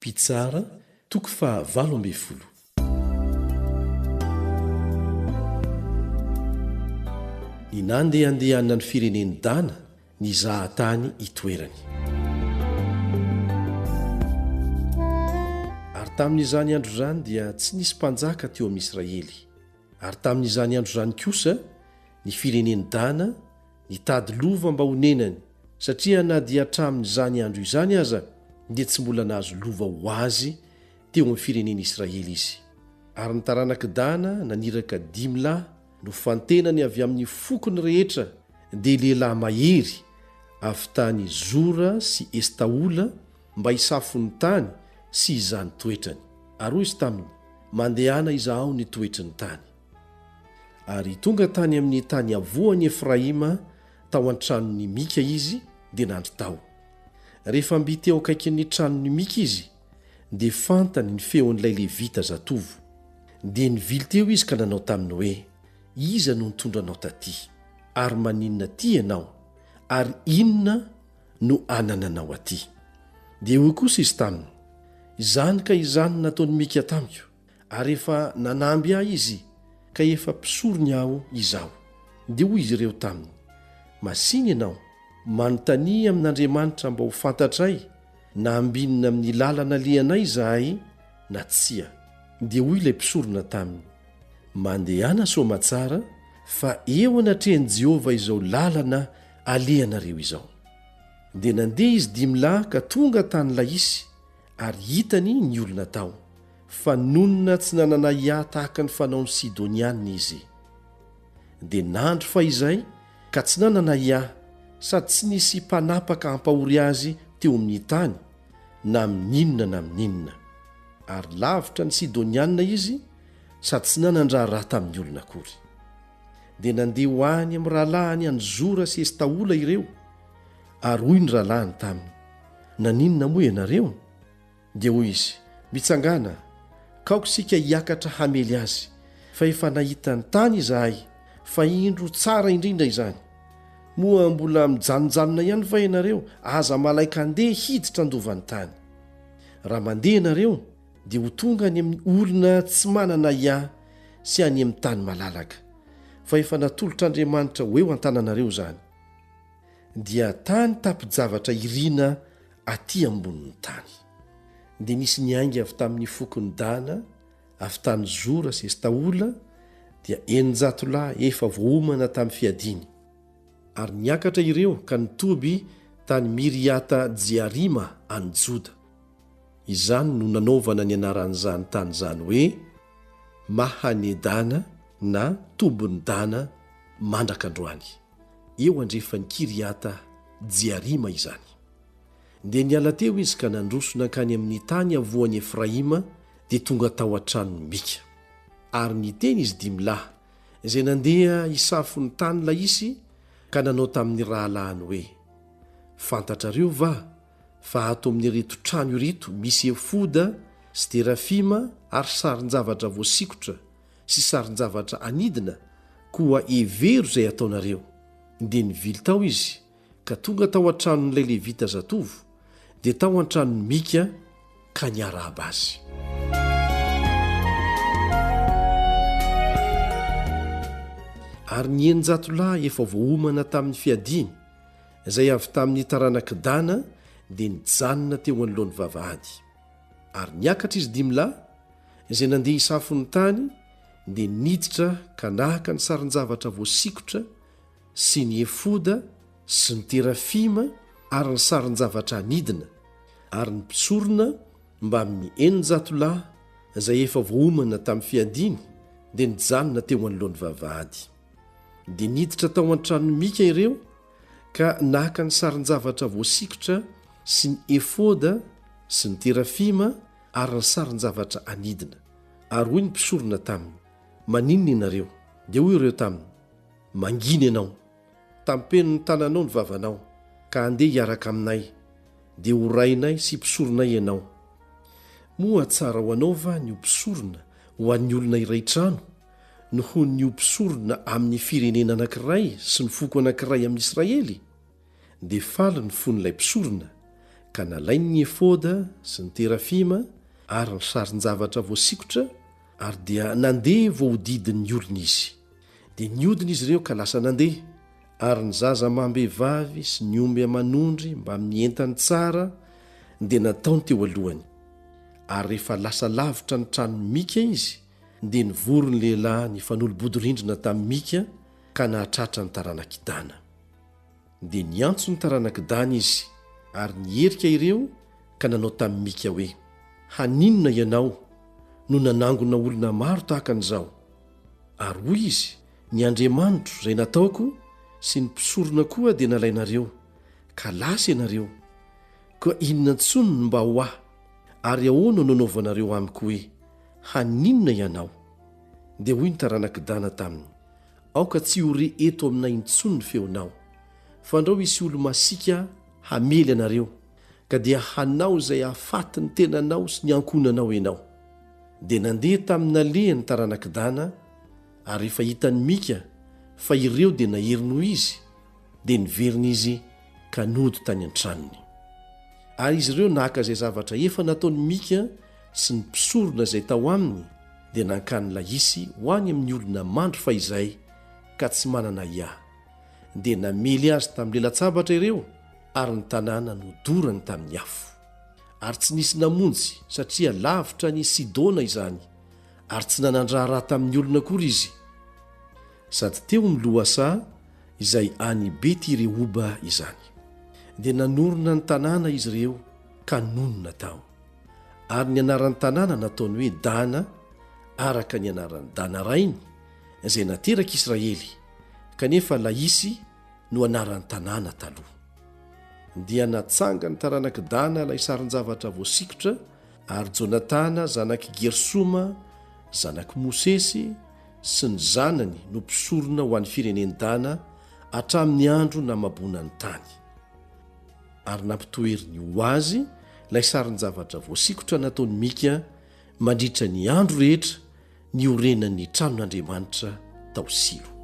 Mpitsara, toko faha 18. Ny nandehandehanan'ny firenen'i Dana nizaha tany itoerany. Ary tamin'izany andro izany dia tsy nisy mpanjaka teo amin'i Israely. Ary tamin'izany andro izany kosa ny firenen'i Dana nitady lova mba honenany, satria na dia hatramin'izany andro izany aza dia tsy mbola nahazo lova ho azy teo amin'ny firenen'i Israely izy. Ary ny taranak'i Dana naniraka dimy lahy nofantenany avy amin'ny fokony rehetra, dia lehilahy mahery avy tany Zora sy Estaola mba hisafo ny tany sy hizaha ny toetrany. Ary hoy izy taminy, Mandehana izahao ny toetry ny tany. Ary tonga tany amin'ny tany havoan'i Efraima tao an-tranon'i Mika izy, dia nandry tao. Rehefa mby teo akaikin'ny tranon'i Mika izy, dia fantany ny feon'ilay Levita zatovo. Dia nivily teo izy ka nanao taminy hoe, Iza no nitondra anao tatỳ? Ary maninona atỳ ianao? Ary inona no anananao atỳ? Dia hoy kosa izy taminy, Izany ka izany no nataon'i Mika tamiko, ary efa nanamby ahy izy, ka efa mpisorony aho izao. Dia hoy izy ireo taminy, Masìna ianao, manontania amin'Andriamanitra mba ho fantatray na ambinina amin'ny lalana alehanay izahay na tsia. Dia hoy ilay mpisorona taminy, Mandehana soamatsara, fa eo anatrehan'i Jehovah izao lalana alehanareo izao. Dia nandeha izy dimy lahy ka tonga tany Laisy, ary hitany ny olona tao, fa nonina tsy nanana ahiahy tahaka ny fanaon'ny Sidonianina izy. Dia nandry fahizay ka tsy nanana ahiahy, sady tsy nisy mpanapaka hampahory azy teo amin'ny tany, na amin'inona na amin'inona. Ary lavitra ny Sidonianina izy, sady tsy nanan-draharaha tamin'ny olona akory. Dia nandeha ho any amin'ny rahalahiny any Zora sy Estaola ireo, ary hoy ny rahalahiny taminy, Naninona moa ianareo? Dia hoy izy, Mitsangàna, k'aoka isika hiakatra hamely azy, fa efa nahita ny tany izahay, fa indro tsara indrindra izany. Moa mbola mijanonjanona ihany va ianareo? Aza malain-kandeha hiditra handova ny tany. Raha mandeha ianareo, dia ho tonga any amin'ny olona tsy manana ahiahy sy any amin'ny tany malalaka, fa efa natolotr'Andriamanitra ho eo an-tananareo izany. Dia tany tapi-javatra irina aty ambonin'ny tany. Dia nisy niainga avy tamin'ny fokon'i Dana, avy tany Zora sy Estaola, dia 600 lahy efa voaomana tamin'ny fiadiany. Ary niakatra ireo ka nitoby tany Miriata-jearima any Joda. Izany no nanaovana ny anaran'izany tany izany hoe Mahane-dana na Tobin'i Dana mandraka androany. Eo andrefan'i Kiriata-jearima izany. Dia niala teo izy ka nandroso nankany amin'ny tany havoan'i Efraima, dia tonga tao an-tranon'i Mika. Ary niteny izy dimy lahy, izay nandeha hisafo ny tany Laisy, ka nanao tamin'ny rahalahiny hoe, Fantatrareo va fa ato amin'ireto trano ireto misy efoda sy terafima ary sarin-javatra voasikotra sy sarin-javatra anidina, koa hevero izay hataonareo. Dia nivily tao izy, ka tonga tao an-tranon'ilay Levita zatovo, dia tao an-tranon'i Mika, ka niarahaba azy. Ary ny 600 lahy efa voaomana tamin'ny fiadiany, izay avy tamin'ny taranak'i Dana, dia nijanona teo anoloan'ny vavahady. Ary niakatra izy dimy lahy, izay nandeha hisafo ny tany, dia niditra ka naka ny sarin-javatra voasikotra sy ny efoda sy ny terafima ary ny sarin-javatra anidina, ary ny mpisorona mbamin'ny 600 lahy izay efa voaomana tamin'ny fiadiany dia nijanona teo anoloan'ny vavahady. Dia niditra tao an-tranon'i Mika ireo ka naka ny sarin-javatra voasikotra sy ny efoda sy ny terafima ary ny sarin-javatra anidina. Ary hoy ny mpisorona taminy, Maninona ianareo? Dia hoy ireo taminy, Mangina ianao! Tampeno ny tananao ny vavanao, ka andeha hiaraka aminay, dia ho rainay sy mpisoronay ianao. Moa tsara ho anao va ny ho mpisorona ho an'ny olona iray trano, noho ny ho mpisorona amin'ny firenena anankiray sy ny foko anankiray amin'i Israely? Dia faly ny fon'ilay mpisorona, Ka nalainy ny efoda sy ny terafima ary ny sarin-javatra voasikotra, ary dia nandeha voahodidin'ny olona izy. Dia nihodina izy ireo ka lasa nandeha, ary ny zaza amam-behivavy sy ny omby aman'ondry mbamin'ny entany tsara dia nataony teo alohany. Ary rehefa lasa lavitra ny tranon'i Mika izy, dia nivory ny lehilahy nifanolo-bodirindrina tamin'i Mika ka nahatratra ny taranak'i Dana. Dia niantso ny taranak'i Dana izy, ary niherika ireo ka nanao tamin'i Mika hoe, Haninona ianao no nanangona olona maro tahaka an'izao? Ary hoy izy, Ny andriamanitro izay nataoko sy ny mpisorona koa dia nalainareo, ka lasa ianareo. Koa inona intsony no mba ho ahy? Ary ahoana no anaovanareo amiko hoe, Haninona ianao? Dia hoy ny taranak'i Dana taminy, Aoka tsy ho re eto aminay intsony ny feonao, fandrao hisy olo-masiaka hamely anareo, ka dia hanao izay hahafaty ny tenanao sy ny ankohonanao ianao. Dia nandeha tamin'ny nalehany ny taranak'i Dana, ary rehefa hitan'i Mika fa ireo dia nahery noho izy, dia niverina izy ka nody tany an-tranony. Ary izy ireo naka izay zavatra efa nataon'i Mika sy ny mpisorona izay tao aminy, dia nankany Laisy ho any amin'ny olona mandry fahizay ka tsy manana ahiahy. Dia namely azy tamin'ny lela-tsabatra ireo, ary ny tanàna nodorany tamin'ny afo. Ary tsy nisy namonjy, satria lavitra an'i Sidona izany, ary tsy nanan-draharaha tamin'ny olona akory izy. Sady teo amin'ny lohasaha izay any Beti-rehoba izany. Dia nanorina ny tanàna izy ireo ka nonina tao. Ary ny anaran'ny tanàna nataony hoe Dana, araka ny anaran'i Dana rainy, izay naterak'i Israely, kanefa Laisy no anaran'ny tanàna taloha. Dia natsangan'ny taranak'i Dana ilay sarin-javatra voasikotra, ary Jonatana zanak'i Gersoma, zanak'i Mosesy, sy ny zanany no mpisorona ho an'ny firenen'i Dana hatramin'ny andro namaboana ny tany. Ary nampitoeriny ho azy ilay sarin-javatra voasikotra nataon'i Mika mandritra ny andro rehetra niorenan'ny tranon'Andriamanitra tao Silo.